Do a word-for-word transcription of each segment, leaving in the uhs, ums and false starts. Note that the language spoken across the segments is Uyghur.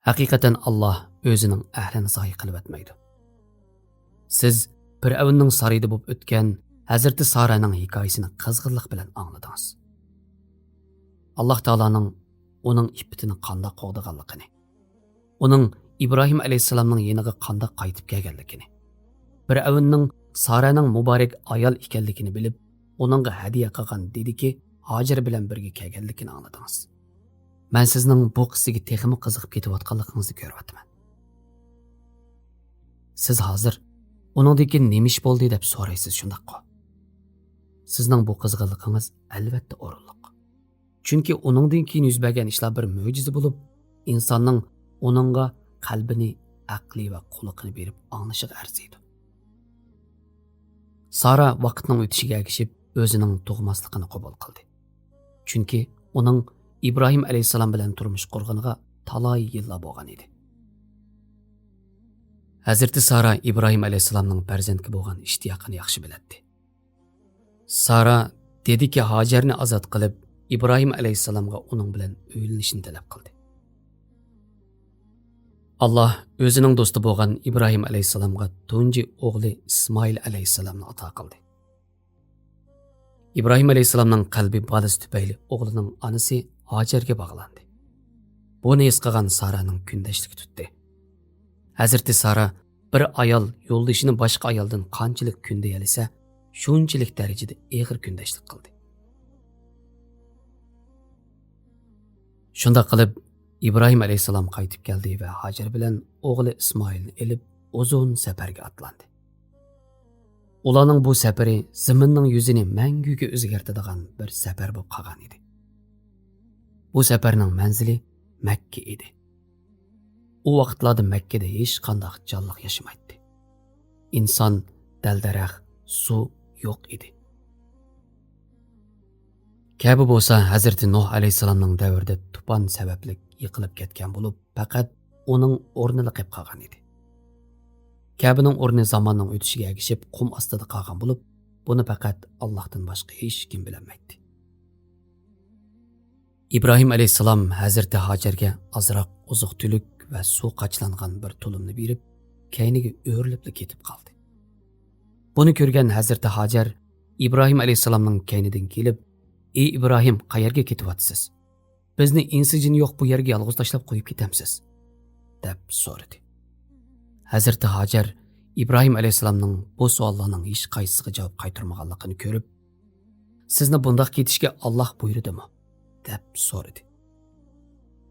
ھەقىقەتەن ئاللاھ ئۆزىنىڭ ئەھلىنى زايە قىلىۋەتمەيدۇ. سىز پىرئەۋننىڭ سارىيىدا بولۇپ ئۆتكەن ھەزرىتى سارانىڭ ھېكايىسىنى قىزغىنلىق بىلەن ئاڭلىدىڭىز. ئاللاھ تائالانىڭ ئۇنىڭ ئىپپىتىنى قانداق قوغدىغانلىقىنى، ئۇنىڭ ئىبراھىم ئەلەيھىسسالامنىڭ يېنىغا قانداق قايتىپ كەلگەنلىكىنى، پىرئەۋننىڭ سارانىڭ مۇبارەك ئايال ئىكەنلىكىنى بىلىپ، ئۇنىڭغا ھەدىيە قىلغان دېدىكى ھاجەر بىلەن بىرگە كەلگەنلىكىنى ئاڭلىدىڭىز. مەن سىزنىڭ بۇ قىسسىگە تېخىمۇ قىزىقىپ كېتىۋاتقانلىقىڭىزنى كۆرۈۋاتىمەن. سىز ھازىر ئۇنىڭدىن كېيىن نېمە ئىش بولدى دەپ سورايسىز، شۇنداققۇ؟ سىزنىڭ بۇ قىزغىنلىقىڭىز ئەلۋەتتە ئورۇنلۇق. چۈنكى ئۇنىڭدىن كېيىن يۈز بەرگەن ئىشلار بىر مۆجىزە بولۇپ، ئىنساننىڭ ئۇنىڭغا قەلبىنى، ئەقلى ۋە قۇلىقىنى بېرىپ ئاڭلىشىغا ئەرزىيدۇ. سارا ۋاقىتنىڭ ئۆتۈشىگە ئەگىشىپ ئۆزىنىڭ تۇغماسلىقىنى قوبۇل قىلدى. چۈنكى ئۇنىڭ ئىبراھىم ئەلەيھىسسالام بىلەن تۇرمۇش قۇرغىنىغا تالاي يىللار بولغان ئىدى. ھەزرىتى سارا ئىبراھىم ئەلەيھىسسالامنىڭ پەرزەنتكە بولغان ئىشتىياقىنى ياخشى بىلەتتى. سارا دېدىكى ھاجەرنى ئازاد قىلىپ، ئىبراھىم ئەلەيھىسسالامغا ئۇنىڭ بىلەن ئۆيلىنىشنى تەلەپ قىلدى. ئاللاھ ئۆزىنىڭ دوستى بولغان ئىبراھىم ئەلەيھىسسالامغا تۇنجى ئوغلى ئىسمائىل ئەلەيھىسسالامنى ئاتا قىلدى. ئىبراھىم ئەلەيھىسسالامنىڭ قەلبى بالىسى تۈپەيلى ئوغلىنىڭ ئانىسى ھاجەرگە باغلاندى. بۇنى ھېس قىلغان سارانىڭ كۈندەشلىكى تۇتتى. ھەزرىتى سارا بىر ئايال يولدىشىنى باشقا ئايالدىن قانچىلىك كۈندىيەلىسە، شۇنچىلىك دەرىجىدە ئېغىر كۈندەشلىك قىلدى. شۇنداق قىلىپ، ئىبراھىم ئەلەيھىسسالام قايتىپ كەلدى ۋە ھاجەر بىلەن ئوغلى ئىسمائىلنى ئېلىپ، ئۇزۇن سەپەرگە ئاتلاندى. ئۇلارنىڭ بۇ سەپىرى زېمىننىڭ يۈزىنى مەڭگۈگە ئۆزگەرتىدىغان بىر سەپەر بولۇپ قالغان ئىدى. بۇ سەپەرنىڭ مەنزىلى مەككە ئىدى. ئۇ ۋاقىتلاردا مەككىدە ھېچقانداق جانلىق ياشىمايتتى. ئىنسان، دەل-دەرەخ، سۇ يوق ئىدى. كەبە بولسا ھەزرىتى نۇھ ئەلەيھىسسالامنىڭ دەۋرىدە توپان سەۋەبلىك يىقىلىپ كەتكەن بولۇپ، پەقەت ئۇنىڭ ئورنىلا قېلىپ قالغان ئىدى. كەبىنىڭ ئورنى زاماننىڭ ئۆتۈشىگە ئەگىشىپ قۇم ئاستىدا قالغان بولۇپ، بۇنى پەقەت ئاللاھتىن باشقا ھېچكىم بىلەلمەيتتى. ئىبراھىم ئەلەيھىسسالام ھەزرىتى ھاجەرگە ئازراق ئوزۇق-تۈلۈك ۋە سۇ قاچىلانغان بىر تۇلۇمنى بېرىپ، كەينىگە ئۆرۈلۈپلا كېتىپ قالدى. بۇنى كۆرگەن ھەزرىتى ھاجەر ئىبراھىم ئەلەيھىسسالامنىڭ كەينىدىن كېلىپ، «ئى ئىبراھىم، قەيەرگە كېتىۋاتىسىز؟ بىزنى ئىنسى-جىنى يوق بۇ يەرگە يالغۇز تاشلاپ قويۇپ كېتەمسىز؟» دەپ سورىدى. ھەزرىتى ھاجەر ئىبراھىم ئەلەيھىسسالامنىڭ بۇ سوئاللارنىڭ ھېچقايسىسىغا جاۋاب قايتۇرمىغانلىقىنى كۆرۈپ، «سىزنى بۇنداق كېتىشكە ئاللاھ بۇيرۇدىمۇ؟» دەپ سورىدى.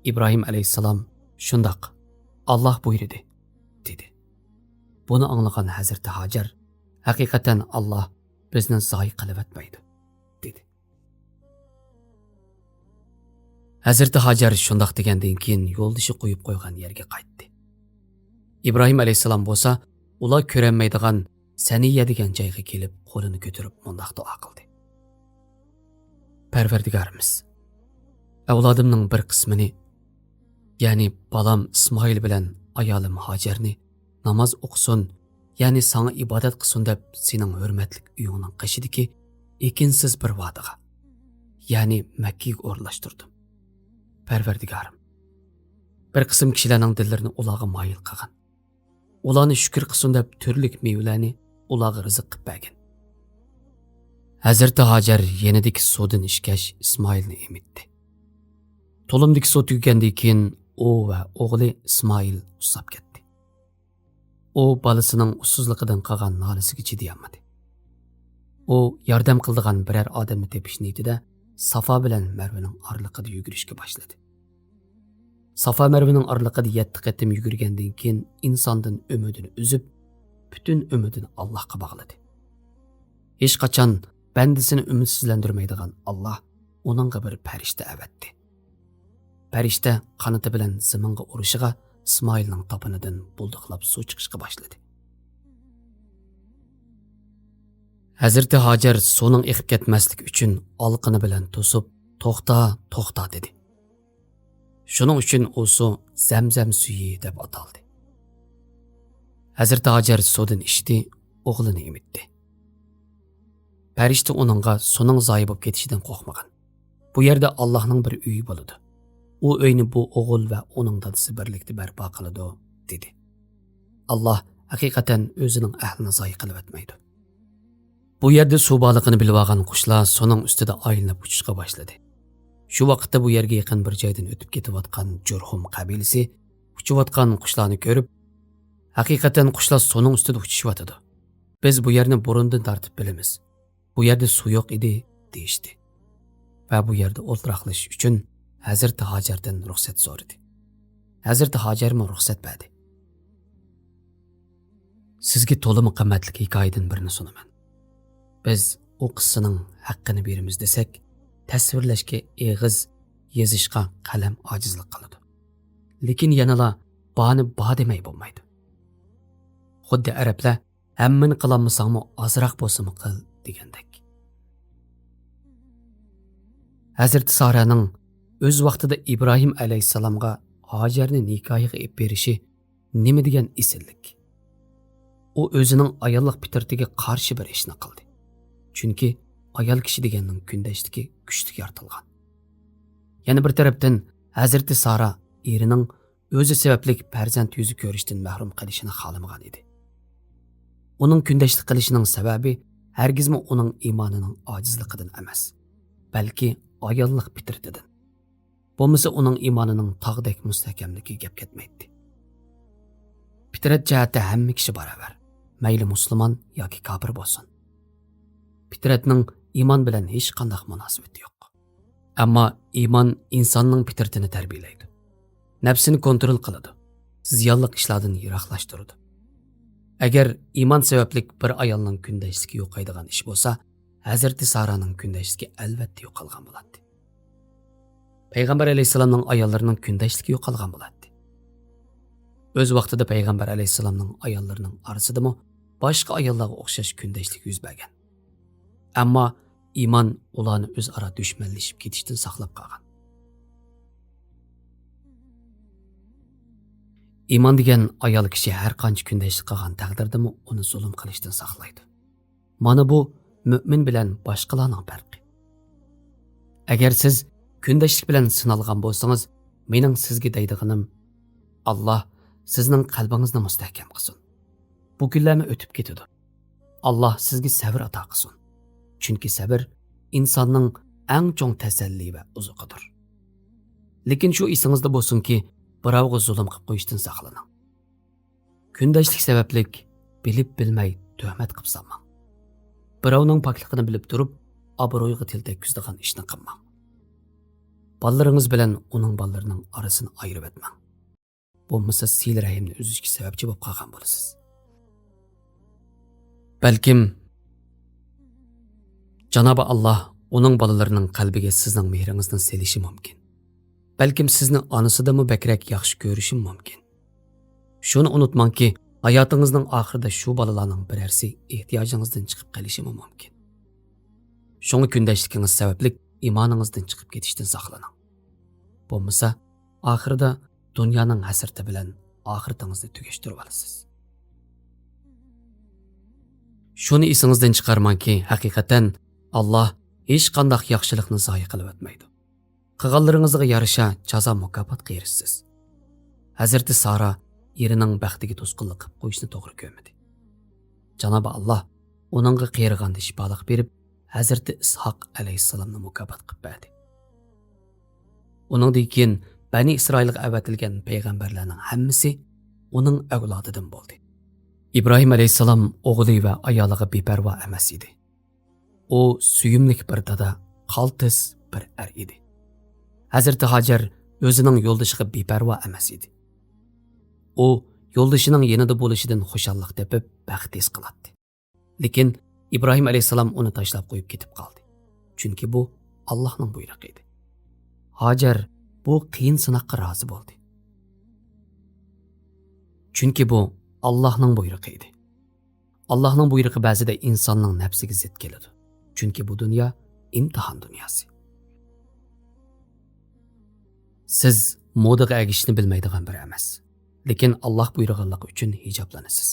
ئىبراھىم ئەلەيھىسسالام، «شۇنداق، ئاللاھ بۇيرۇدى» دېدى. بۇنى ئاڭلىغان ھەزرىتى ھاجەر، «ھەقىقەتەن ئاللاھ بىزنى زايە قىلىۋەتمەيدۇ» دېدى. ھەزرىتى ھاجەر شۇنداق دېگەندىن كېيىن يولدىشى قويۇپ قويغان يەرگە قايتتى. ئىبراھىم ئەلەيھىسسالام بولسا ئۇلار كۆرەلمەيدىغان سەنىيە دېگەن جايغا كېلىپ قولىنى كۆتۈرۈپ مۇنداق دۇئا قىلدى: «پەرۋەردىگارىمىز، ئەۋلادىمنىڭ بىر قىسمىنى، يەنى بالام ئىسمائىل بىلەن ئايالىم ھاجەرنى ناماز ئوقۇسۇن، يەنى ساڭا ئىبادەت قىلسۇن دەپ سېنىڭ ھۆرمەتلىك ئۆيۈڭنىڭ قېشىدىكى ئېكىنسىز بىر ۋادىغا، يەنى مەككىگە ئورۇنلاشتۇردۇم. پەرۋەردىگارىم، بىر قىسىم كىشىلەرنىڭ دىللىرىنى ئۇلارغا مايىل قىلغىن. ئۇلارنى شۈكۈر قىلسۇن دەپ تۈرلۈك مېۋىلەرنى ئۇلارغا رىزىق قىلىپ بەرگىن.» ھەزرىتى ھاجەر يېنىدىكى سۇدىن ئىچكەچ ئىسمائىلنى ئېمىتتى. تۇلۇمدىكى سۇ تۈگىگەندىن كېيىن ئۇ ۋە ئوغلى ئىسمائىل ئۇسساپ كەتتى. ئۇ بالىسىنىڭ ئۇسسۇزلۇقىدىن قىلغان نالىسىگە چىدىيالمىدى. ئۇ ياردەم قىلىدىغان بىرەر ئادەمنى تېپىش نىيىتىدە سافا بىلەن مەرۋىنىڭ ئارىلىقىدا يۈگۈرۈشكە باشلىدى. سافا مەرۋىنىڭ ئارىلىقىدا يەتتە قېتىم يۈگۈرگەندىن كېيىن ئىنساندىن ئۈمىدىنى ئۈزۈپ، پۈتۈن ئۈمىدىنى ئاللاھقا باغلىدى. ھېچقاچان بەندىسىنى ئۈمىدسىزلەندۈرمەيدىغان ئاللاھ ئۇنىڭغا بىر پەرىشتە ئەۋەتتى. پەرىشتە قانىتى بىلەن زېمىنغا ئۇرۇشىغا ئىسمائىلنىڭ تاپىنىدىن بۇلدۇقلاپ سۇ چىقىشقا باشلىدى. ھەزرىتى ھاجەر سۇنىڭ ئېقىپ كەتمەسلىكى ئۈچۈن ئالىقىنى بىلەن توسۇپ، «توختا، توختا» دېدى. شۇنىڭ ئۈچۈن ئۇ سۇ زەمزەم سۈيى دەپ ئاتالدى. ھەزرىتى ھاجەر سۇدىن ئىچتى، ئوغلىنى ئېمىتتى. پەرىشتە ئۇنىڭغا سۇنىڭ زايە بولۇپ كېتىشىدىن قورقمىغىن. بۇ يەردە ئاللاھنىڭ بىر ئۆيى بولىدۇ. ئۇ ئۆينى بۇ ئوغۇل ۋە ئۇنىڭ دادىسى بىرلىكتە بەرپا قىلىدۇ، دېدى. ئاللاھ ھەقىقەتەن ئۆزىنىڭ ئەھلىنى زايە قىلىۋەتمەيدۇ. بۇ يەردە سۇ بارلىقىنى بىلىۋالغان قۇشلار سۇنىڭ ئۈستىدە ئايلىنىپ ئۇچۇشقا باشلىدى. شۇ ۋاقىتتا بۇ يەرگە يېقىن بىر جايدىن ئۆتۈپ كېتىۋاتقان جۇرھۇم قەبىلىسى ئۇچۇۋاتقان قۇشلارنى كۆرۈپ، ھەقىقەتەن قۇشلار سۇنىڭ ئۈستىدە ئۇچۇشۇۋاتىدۇ. بىز بۇ يەرنى بۇرۇندىن تارتىپ بىلىمىز. بۇ يەردە سۇ يوق ئىدى، دېيىشتى. ۋە بۇ يەردە ئولتۇراقلىشىش ئۈچۈن ھەزرىتى ھاجەردىن رۇخسەت سورىدى. ھەزرىتى ھاجەرمۇ رۇخسەت بەردى. سىزگە تولىمۇ قىممەتلىك ھېكايىدىن بىرنى سۇنىمەن. بىز ئۇ قىسسىنىڭ ھەققىنى بېرىمىز دېسەك، تەسۋىرلەشكە ئېغىز، يېزىشقا قەلەم ئاجىزلىق قىلىدۇ. لېكىن يەنىلا بارنى بار دېمەي بولمايدۇ. خۇددى ئەرەبلەر «ھەممىنى قىلالمىساڭمۇ ئازراق بولسىمۇ قىل» دېگەندەك. ھەزرىتى سارانىڭ ئۆز ۋاقتىدا ئىبراھىم ئەلەيھىسسالامغا ھاجەرنى نىكاھىغا ئېلىپ بېرىشى نېمە دېگەن ئېسىللىك! ئۇ ئۆزىنىڭ ئاياللىق پىترىتىگە قارشى بىر ئىشنى قىلدى. چۈنكى ئايال كىشى دېگەننىڭ كۈندەشلىكى كۈچلۈك يارىتىلغان. يەنە بىر تەرەپتىن، ھەزرىتى سارا ئېرىنىڭ ئۆزى سەۋەبلىك پەرزەنت يۈزى كۆرۈشتىن مەھرۇم قېلىشىنى خالىمىغان ئىدى. ئۇنىڭ كۈندەشلىك قىلىشىنىڭ سەۋەبى ھەرگىزمۇ ئۇنىڭ ئىمانىنىڭ ئاجىزلىقىدىن ئەمەس، بەلكى ئاياللىق پىترىتىدىن. بولمىسا ئۇنىڭ ئىمانىنىڭ تاغدەك مۇستەھكەملىكىگە گەپ كەتمەيتتى. پىترەت جەھەتتە ھەممە كىشى باراۋەر، مەيلى مۇسۇلمان ياكى كاپىر بولسۇن. پىترەتنىڭ ئىمان بىلەن ھېچقانداق مۇناسىۋىتى يوق. ئەمما ئىمان ئىنساننىڭ پىترىتىنى تەربىيەلەيدۇ. نەپسىنى كونترول قىلىدۇ. زىيانلىق ئىشلاردىن يىراقلاشتۇرىدۇ. ئەگەر ئىمان سەۋەبلىك بىر ئايالنىڭ كۈندەشلىكى يوقايدىغان ئىش بولسا، ھەزرىتى سارانىڭ كۈندەشلىكى ئەلۋەتتە يوقالغان بولاتتى. پەيغەمبەر ئەلەيھىسسالامنىڭ ئاياللىرىنىڭ كۈندەشلىكى يوقالغان بولاتتى. ئۆز ۋاقتىدا پەيغەمبەر ئەلەيھىسسالامنىڭ ئاياللىرىنىڭ ئارىسىدىمۇ باشقا ئاياللارغا ئوخشاش كۈندەشلىك يۈز بەرگەن. ئەمما ئىمان ئۇلارنى ئۆزئارا دۈشمەنلىشىپ كېتىشتىن ساقلاپ قالغان. ئىمان دېگەن ئايال كىشى ھەر قانچە كۈندەشلىك قىلغان تەقدىردىمۇ ئۇنى زۇلۇم قىلىشتىن ساقلايدۇ. مانا بۇ مۆمىن بىلەن باشقىلارنىڭ پەرقى. ئەگەر سىز كۈندەشلىك بىلەن سىنالغان بولسىڭىز، مېنىڭ سىزگە دەيدىغىنىم، ئاللاھ سىزنىڭ قەلبىڭىزنى مۇستەھكەم قىلسۇن. بۇ كۈنلەرمۇ ئۆتۈپ كېتىدۇ. ئاللاھ سىزگە سەۋر ئاتا قىلسۇن. چۈنكى سەۋر ئىنساننىڭ ئەڭ چوڭ تەسەللى ۋە ئوزۇقىدۇر. لېكىن شۇ ئېسىڭىزدە بولسۇنكى، بىراۋغا زۇلۇم قىلىپ قويۇشتىن ساقلىنىڭ. كۈندەشلىك سەۋەبلىك بىلىپ بىلمەي تۆھمەت قىلىپ سالماڭ. بىراۋنىڭ پاكلىقىنى بىلىپ تۇرۇپ، ئابرۇيىغا تىل تەگكۈزىدىغان ئىشنى قىلماڭ. بالىلىرىڭىز بىلەن ئۇنىڭ بالىلىرىنىڭ ئارىسىنى ئايرىۋەتمەڭ. بولمىسا سىلە رەھىمنى ئۈزۈشكە سەۋەبچى بولۇپ قالغان بولىسىز. بەلكىم جانابى ئاللاھ ئۇنىڭ بالىلىرىنىڭ قەلبىگە سىزنىڭ مېھرىڭىزنى سېلىشى مۇمكىن. بەلكىم سىزنى ئانىسىدىنمۇ بەكرەك ياخشى كۆرۈشىمۇ مۇمكىن. شۇنى ئۇنتۇماڭكى، ھاياتىڭىزنىڭ ئاخىرىدا شۇ بالىلارنىڭ بىرەرسى ئېھتىياجىڭىزدىن چىقىپ قېلىشىمۇ مۇمكىن. شۇڭا كۈندەشلىكىڭىز سەۋەبلىك ئىمانىڭىزدىن چىقىپ كېتىشتىن ساقلىنىڭ. بولمىسا، ئاخىرىدا دۇنيانىڭ ھەسرىتى بىلەن ئاخىرىتىڭىزنى تۈگەشتۈرۈۋالىسىز. شۇنى ئېسىڭىزدىن چىقارماڭكى، ھەقىقەتەن ئاللاھ ھېچقانداق ياخشىلىقنى زايە قىلىۋەتمەيدۇ. قىلغانلىرىڭىزغا يارىشا جازا مۇكاپاتقا ئېرىشىسىز. ھەزرىتى سارا ئېرىنىڭ بەختىگە توسقۇنلۇق قىلىپ قويۇشنى توغرا كۆرمىدى. جانابى ئاللاھ ئۇنىڭغا قېرىغاندا شىپالىق بېرىپ، ھەزرىتى ئىسھاق ئەلەيھىسسالامنى مۇكاپات قىلىپ بەردى. ئۇنىڭدىن كېيىن بەنى ئىسرائىلغا ئەۋەتىلگەن پەيغەمبەرلەرنىڭ ھەممىسى ئۇنىڭ ئەۋلادىدىن بولدى. ئىبراھىم ئەلەيھىسسالام ئوغلى ۋە ئايالىغا بىپەرۋا ئەمەس ئىدى. ئۇ سۆيۈملۈك بىر دادا، قالتىس بىر ئەر ئىدى. ھەزرىتى ھاجەر ئۆزىنىڭ يولدىشىغا بىپەرۋا ئەمەس ئىدى. ئۇ يولدىشىنىڭ يېنىدا بولۇشىدىن خۇشاللىق تېپىپ، بەخت ھېس قىلاتتى. لېكىن ئىبراھىم ئەلەيھىسسالام ئۇنى تاشلاپ قويۇپ كېتىپ قالدى. چۈنكى بۇ ئاللاھنىڭ بۇيرۇقى ئىدى. ھاجەر بۇ قىيىن سىناققا رازى بولدى. چۈنكى بۇ ئاللاھنىڭ بۇيرۇقى ئىدى. ئاللاھنىڭ بۇيرۇقى بەزىدە ئىنساننىڭ نەپسىگە زىت كېلىدۇ. چۈنكى بۇ دۇنيا ئىمتىھان دۇنياسى. سىز مودىغا ئەگىشىشنى بىلمەيدىغان بىرى ئەمەس. لېكىن ئاللاھ بۇيرۇغانلىقى ئۈچۈن ھىجابلىنىسىز.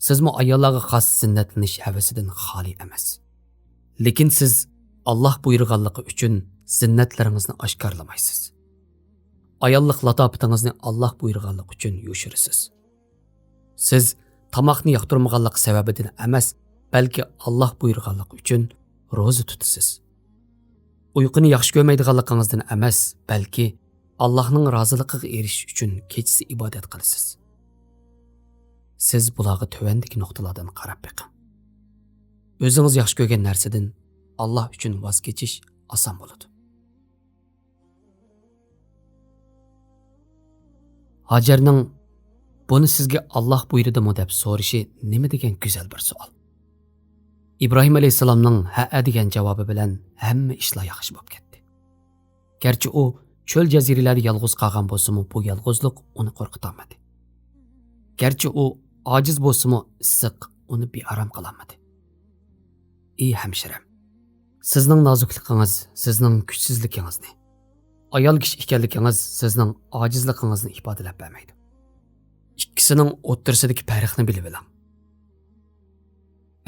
سىزمۇ ئاياللارغا خاس زىننەتلىنىش ھەۋىسىدىن خالىي ئەمەس. لېكىن سىز ئاللاھ بۇيرۇغانلىقى ئۈچۈن زىننەتلىرىڭىزنى ئاشكارىلىمايسىز. ئاياللىق لاتاپىتىڭىزنى ئاللاھ بۇيرۇغانلىقى ئۈچۈن يوشۇرىسىز. سىز تاماقنى ياقتۇرمىغانلىقى سەۋەبىدىن ئەمەس، بەلكى ئاللاھ بۇيرۇغانلىقى ئۈچۈن روزا تۇتىسىز. ئۇيقۇنى ياخشى كۆرمەيدىغانلىقىڭىزدىن ئەمەس، بەلكى ئاللاھنىڭ رازىلىقىغا ئېرىشىش ئۈچۈن كېچىسى ئىبادەت قىلىسىز. سىز بۇلارغا تۆۋەندىكى نۇقتىلاردىن قاراپ بېقىڭ. ئۆزىڭىز ياخشى كۆرگەن نەرسىدىن ئاللاھ ئۈچۈن ۋاز كېچىش ئاسان بولىدۇ. ھاجەرنىڭ «بۇنى سىزگە ئاللاھ بۇيرۇدىمۇ؟» دەپ سورىشى نېمە دېگەن گۈزەل بىر سوئال. ئىبراھىم ئەلەيھىسسالامنىڭ «ھەئە» دېگەن جاۋابى بىلەن ھەممە ئىشلار ياخشى بولۇپ كەتتى. گەرچە ئۇ چۆل جەزىرىلەردە يالغۇز قالغان بولسىمۇ، بۇ يالغۇزلۇق ئۇنى قورقۇتالمىدى. گەرچە ئۇ ئاجىز بولسىمۇ، ئىسسىق ئۇنى بىئارام قىلالمىدى. ئى ھەمشىرەم، سىزنىڭ نازۇكلۇقىڭىز سىزنىڭ كۈچسىزلىكىڭىزنى، ئايال كىشى ئىكەنلىكىڭىز سىزنىڭ ئاجىزلىقىڭىزنى ئىپادىلەپ بەرمەيدۇ. ئىككىسىنىڭ ئوتتۇرىسىدىكى پەرقنى بىلىۋېلىڭ.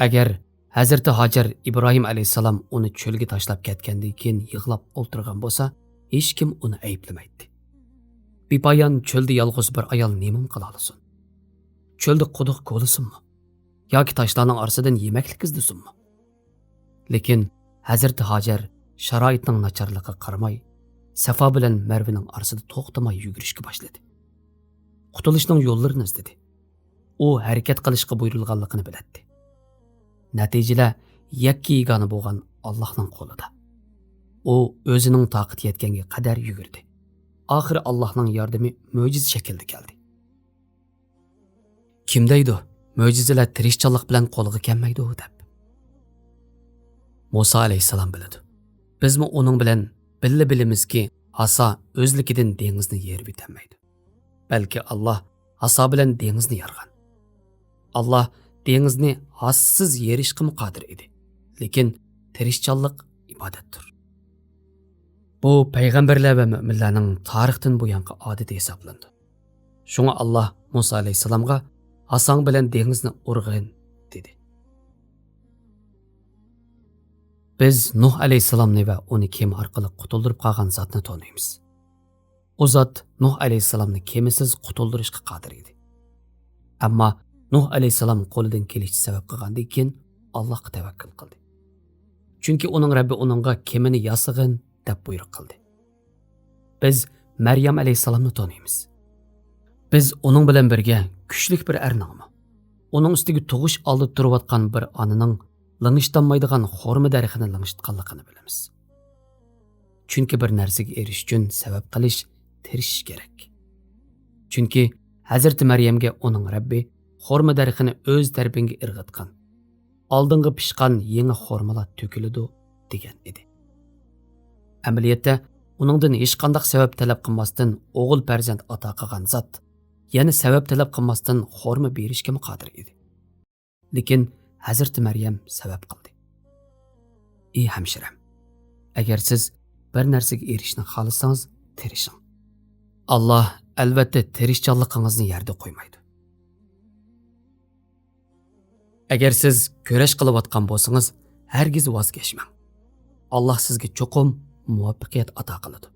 ئەگەر ھەزرىتى ھاجەر ئىبراھىم ئەلەيھىسسالام ئۇنى چۆلگە تاشلاپ كەتكەندىن كېيىن يىغلاپ ئولتۇرغان بولسا، ھېچكىم ئۇنى ئەيىبلىمەيتتى. بىپايان چۆلدە يالغۇز بىر ئايال نېمىمۇ قىلالىسۇن؟ چۆلدە قۇدۇق كولىسۇنمۇ؟ ياكى تاشلارنىڭ ئارىسىدىن يېمەكلىك ئىزدىسۇنمۇ؟ لېكىن ھەزرىتى ھاجەر شارائىتنىڭ ناچارلىقىغا قارىماي، سەفا بىلەن مەرۋىنىڭ ئارىسىدا توختىماي يۈگۈرۈشكە باشلىدى. قۇتۇلۇشنىڭ يوللىرىنى ئىزدىدى. ئۇ ھەرىكەت قىلىشقا بۇيرۇلغانلىقىنى بىلەتتى. نەتىجىلەر يەككە يېگانە بولغان ئاللاھنىڭ قولىدا. ئۇ ئۆزىنىڭ تاقىتى يەتكەنگە قەدەر يۈگۈردى. ئاخىرى ئاللاھنىڭ ياردىمى مۆجىزە شەكلىدە كەلدى. «كىم دەيدۇ، مۆجىزىلەر تىرىشچانلىق بىلەن قولغا كەلمەيدۇ؟» دەپ. مۇسا ئەلەيھىسسالام بىلىدۇ. بىزمۇ ئۇنىڭ بىلەن بىللە بىلىمىزكى، ھاسا ئۆزلۈكىدىن دېڭىزنى يېرىۋېتەلمەيدۇ. بەلكى ئاللاھ ھاسا بىلەن دېڭىزنى يارغان. ئاللاھ دېڭىزنى ھاسىسىز يېرىشقىمۇ قادىر ئىدى. لېكىن تىرىشچانلىق ئىبادەتتۇر. بۇ پەيغەمبەرلەر ۋە مۆمىنلەرنىڭ تارىختىن بۇيانقى ئادىتى ھېسابلىنىدۇ. شۇڭا ئاللاھ مۇسا ئەلەيھىسسالامغا «ھاساڭ بىلەن دېڭىزنى ئۇرغىن» دېدى. بىز نۇھ ئەلەيھىسسالامنى ۋە ئۇنى كېمە ئارقىلىق قۇتۇلدۇرۇپ قالغان زاتنى تونۇيمىز. ئۇ زات نۇھ ئەلەيھىسسالامنى كېمىسىز قۇتۇلدۇرۇشقا قادىر ئىدى. ئەمما نۇھ ئەلەيھىسسالام قولىدىن كېلىشىچە سەۋەب قىلغاندىن كېيىن، ئاللاھقا تەۋەككۈل قىلدى. چۈنكى ئۇنىڭ رەببى ئۇنىڭغا «كېمىنى ياسىغىن» دەپ بۇيرۇق قىلدى. بىز مەريەم ئەلەيھىسسالامنى تونۇيمىز. بىز ئۇنىڭ بىلەن بىرگە كۈچلۈك بىر ئەرنىڭمۇ، ئۇنىڭ ئۈستىگە تۇغۇش ئالدىدا تۇرۇۋاتقان بىر ئانىنىڭ لىڭشىتالمايدىغان خورما دەرىخىنى لىڭشىتقانلىقىنى بىلىمىز. چۈنكى بىر نەرسىگە ئېرىشىش ئۈچۈن سەۋەب قىلىش، تىرىشىش كېرەك. چۈنكى ھەزرىتى مەريەمگە ئۇنىڭ رەببى «خورما دەرىخىنى ئۆز تەرىپىڭگە ئىرغىتقىن، ئالدىڭغا پىشقان يېڭى خورمىلار تۆكۈلىدۇ» دېگەن ئىدى. ئەمەلىيەتتە، ئۇنىڭدىن ھېچقانداق سەۋەب تەلەپ قىلماستىن ئوغۇل پەرزەنت ئاتا قىلغان زات، يەنە سەۋەب تەلەپ قىلماستىن خورما بېرىشكىمۇ قادىر ئىدى. لېكىن ھەزرىتى مەريەم سەۋەب قىلدى. ئى ھەمشىرەم، ئەگەر سىز بىر نەرسىگە ئېرىشىشنى خالىسىڭىز، تىرىشىڭ. ئاللاھ ئەلۋەتتە تىرىشچانلىقىڭىزنى يەردە قويمايدۇ. ئەگەر سىز كۈرەش قىلىۋاتقان بولسىڭىز، ھەرگىز ۋاز كەچمەڭ. ئاللاھ سىزگە چوقۇم مۇۋەپپەقىيەت ئاتا قىلىدۇ.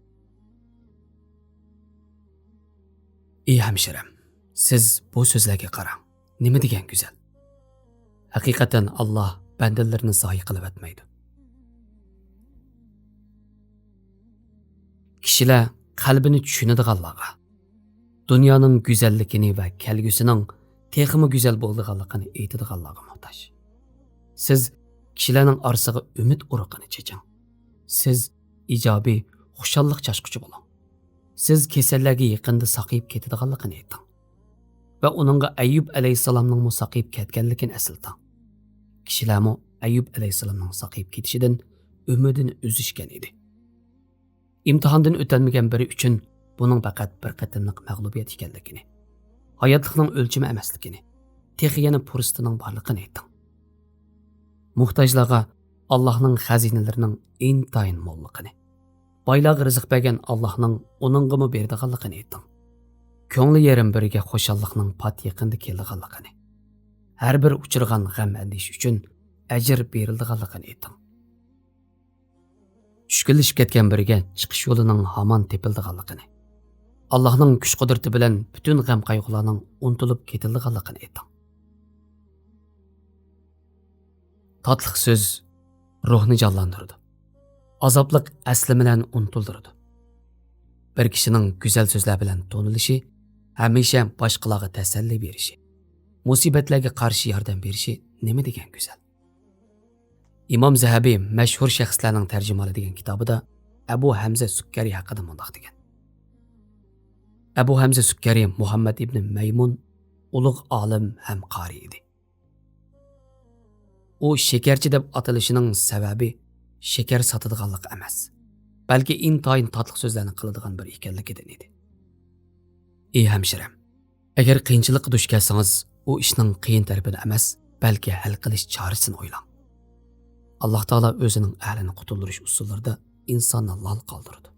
ئى ھەمشىرەم، سىز بۇ سۆزلەرگە قاراڭ. نېمە دېگەن گۈزەل! ھەقىقەتەن ئاللاھ بەندىلىرىنى زايە قىلىۋەتمەيدۇ. كىشىلەر قەلبىنى چۈشىنىدىغانلارغا، دۇنيانىڭ گۈزەللىكىنى ۋە كەلگۈسىنىڭ تېخىمۇ گۈزەل بولىدىغانلىقىنى ئېيتىدىغانلارغا موھتاج. سىز كىشىلەرنىڭ ئارىسىغا ئۈمىد ئۇرۇقىنى چېچىڭ. سىز ئىجابىي، خۇشاللىق چاچقۇچى بولۇڭ. سىز كېسەللەرگە يېقىندا ساقىيىپ كېتىدىغانلىقىنى ئېيتىڭ. ۋە ئۇنىڭغا ئەييۇب ئەلەيھىسسالامنىڭمۇ ساقىيىپ كەتكەنلىكىنى ئەسلىتىڭ. كىشىلەرمۇ ئەييۇب ئەلەيھىسسالامنىڭ ساقىيىپ كېتىشىدىن ئۈمىدىنى ئۈزۈشكەن ئىدى. ئىمتىھاندىن ئۆتەلمىگەن بىرى ئۈچۈن بۇنىڭ پەقەت بىر قېتىملىق مەغلۇبىيەت ئىكەنلىكىنى، ھاياتلىقنىڭ ئۆلچىمى ئەمەسلىكىنى، تېخى يەنە پۇرسىتىنىڭ بارلىقىنى ئېيتىڭ. موھتاجلارغا ئاللاھنىڭ خەزىنىلىرىنىڭ ئىنتايىن موللۇقىنى، بايلارغا رىزىق بەرگەن ئاللاھنىڭ ئۇنىڭغىمۇ بېرىدىغانلىقىنى ئېيتىڭ. كۆڭلى يېرىم بىرىگە خۇشاللىقنىڭ پات يېقىندا كېلىدىغانلىقىنى، ھەر بىر ئۇچرىغان غەم-ئەندىشە ئۈچۈن ئەجىر بېرىلىدىغانلىقىنى ئېيتىڭ. چۈشكۈنلىشىپ كەتكەن بىرىگە چىقىش يولىنىڭ ھامان تېپىلىدىغانلىقىنى، ئاللاھنىڭ كۈچ-قۇدرىتى بىلەن پۈتۈن غەم-قايغۇلارنىڭ ئۇنتۇلۇپ كېتىدىغانلىقىنى ئېيتىڭ. تاتلىق سۆز روھنى جانلاندۇرىدۇ. ئازابلىق ئەسلىمىلەرنى ئۇنتۇلدۇرىدۇ. بىر كىشىنىڭ گۈزەل سۆزلەر بىلەن تونۇلۇشى، ھەمىشە باشقىلارغا تەسەللى بېرىشى، مۇسىبەتلەرگە قارشى ياردەم بېرىشى نېمە دېگەن گۈزەل! ئىمام زەھەبى مەشھۇر شەخسلەرنىڭ تەرجىمىھالى دېگەن كىتابىدا ئەبۇ ھەمزە سۇككەرى ھەققىدە مۇنداق دېگەن: ئەبۇ ھەمزە سۇككەرى مۇھەممەد ئىبنى مەيمۇن ئۇلۇغ ئالىم ھەم قارىي ئىدى. ئۇ شېكەرچى دەپ ئاتىلىشىنىڭ سەۋەبى شېكەر ساتىدىغانلىقى ئەمەس، بەلكى ئىنتايىن تاتلىق سۆزلەرنى قىلىدىغان بىرى ئىكەنلىكىدىن ئىدى. ئى ھەمشىرەم، ئەگەر قىيىنچىلىققا دۇچ كەلسىڭىز، ئۇ ئىشنىڭ قىيىن تەرىپىنى ئەمەس، بەلكى ھەل قىلىش چارىسىنى ئويلاڭ. ئاللاھ تائالا ئۆزىنىڭ ئەھلىنى قۇتۇلدۇرۇش ئۇسۇللىرىدا ئىنساننى لال قالدۇرىدۇ.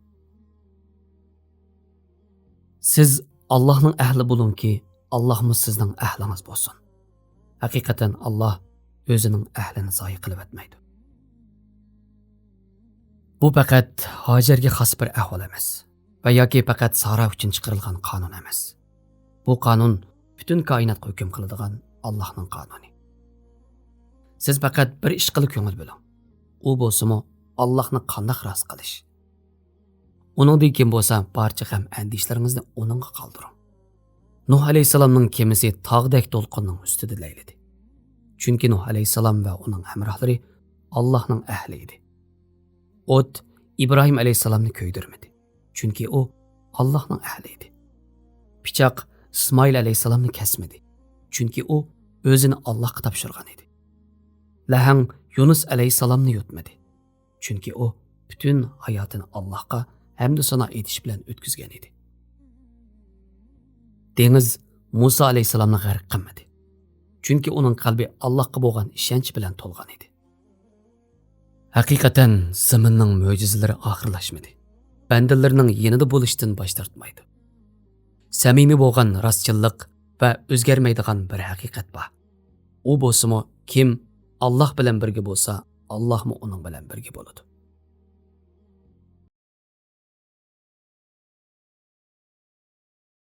سىز ئاللاھنىڭ ئەھلى بولۇڭكى، ئاللاھمۇ سىزنىڭ ئەھلىڭىز بولسۇن. ھەقىقەتەن ئاللاھ ئۆزىنىڭ ئەھلىنى زايە قىلىۋەتمەيدۇ. بۇ پەقەت ھاجەرگە خاس بىر ئەھۋال ئەمەس ۋە ياكى پەقەت سارا ئۈچۈن چىقىرىلغان قانۇن ئەمەس. بۇ قانۇن پۈتۈن كائىناتقا ھۆكۈم قىلىدىغان ئاللاھنىڭ قانۇنى. سىز پەقەت بىر ئىشقىلا كۆڭۈل بۆلۈڭ. ئۇ بولسىمۇ ئاللاھنى قانداق رازى قىلىش. ئۇنىڭدىن كېيىن بولسا بارچە غەم ئەندىشىلىرىڭىزنى ئۇنىڭغا قالدۇرۇڭ. نۇھ ئەلەيھىسسالامنىڭ كېمىسى تاغدەك دولقۇننىڭ ئۈستىدە لەيلىدى. چۈنكى نۇھ ئەلەيھىسسالام ۋە ئۇنىڭ ھەمراھلىرى ئاللاھنىڭ ئەھلى ئىدى. ئوت ئىبراھىم ئەلەيھىسسالامنى كۆيدۈرمىدى. چۈنكى ئۇ ئاللاھنىڭ ئەھلى ئىدى. پىچاق ئىسمائىل ئەلەيھىسسالامنى كەسمىدى. چۈنكى ئۇ ئۆزىنى ئاللاھقا تاپشۇرغان ئىدى. لەھەڭ يۇنۇس ئەلەيھىسسالامنى يۇتمىدى. چۈنكى ئۇ پۈتۈن ھاياتىنى ئاللاھقا ھەمدۇ سانا ئېيتىش بىلەن ئۆتكۈزگەن ئىدى. دېڭىز مۇسا ئەلەيھىسسالامنى غەرق قىلمىدى. چۈنكى ئۇنىڭ قەلبى ئاللاھقا بولغان ئىشەنچ بىلەن تولغان ئىدى. ھەقىقەتەن زېمىننىڭ مۆجىزىلىرى ئاخىرلاشمىدى. بەندىلىرىنىڭ يېنىدا بولۇشتىن باش تارتمايدۇ. سەمىمىي بولغان راستچىللىق ۋە ئۆزگەرمەيدىغان بىر ھەقىقەت بار. ئۇ بولسىمۇ، كىم ئاللاھ بىلەن بىرگە بولسا، ئاللاھمۇ ئۇنىڭ بىلەن بىرگە بولىدۇ.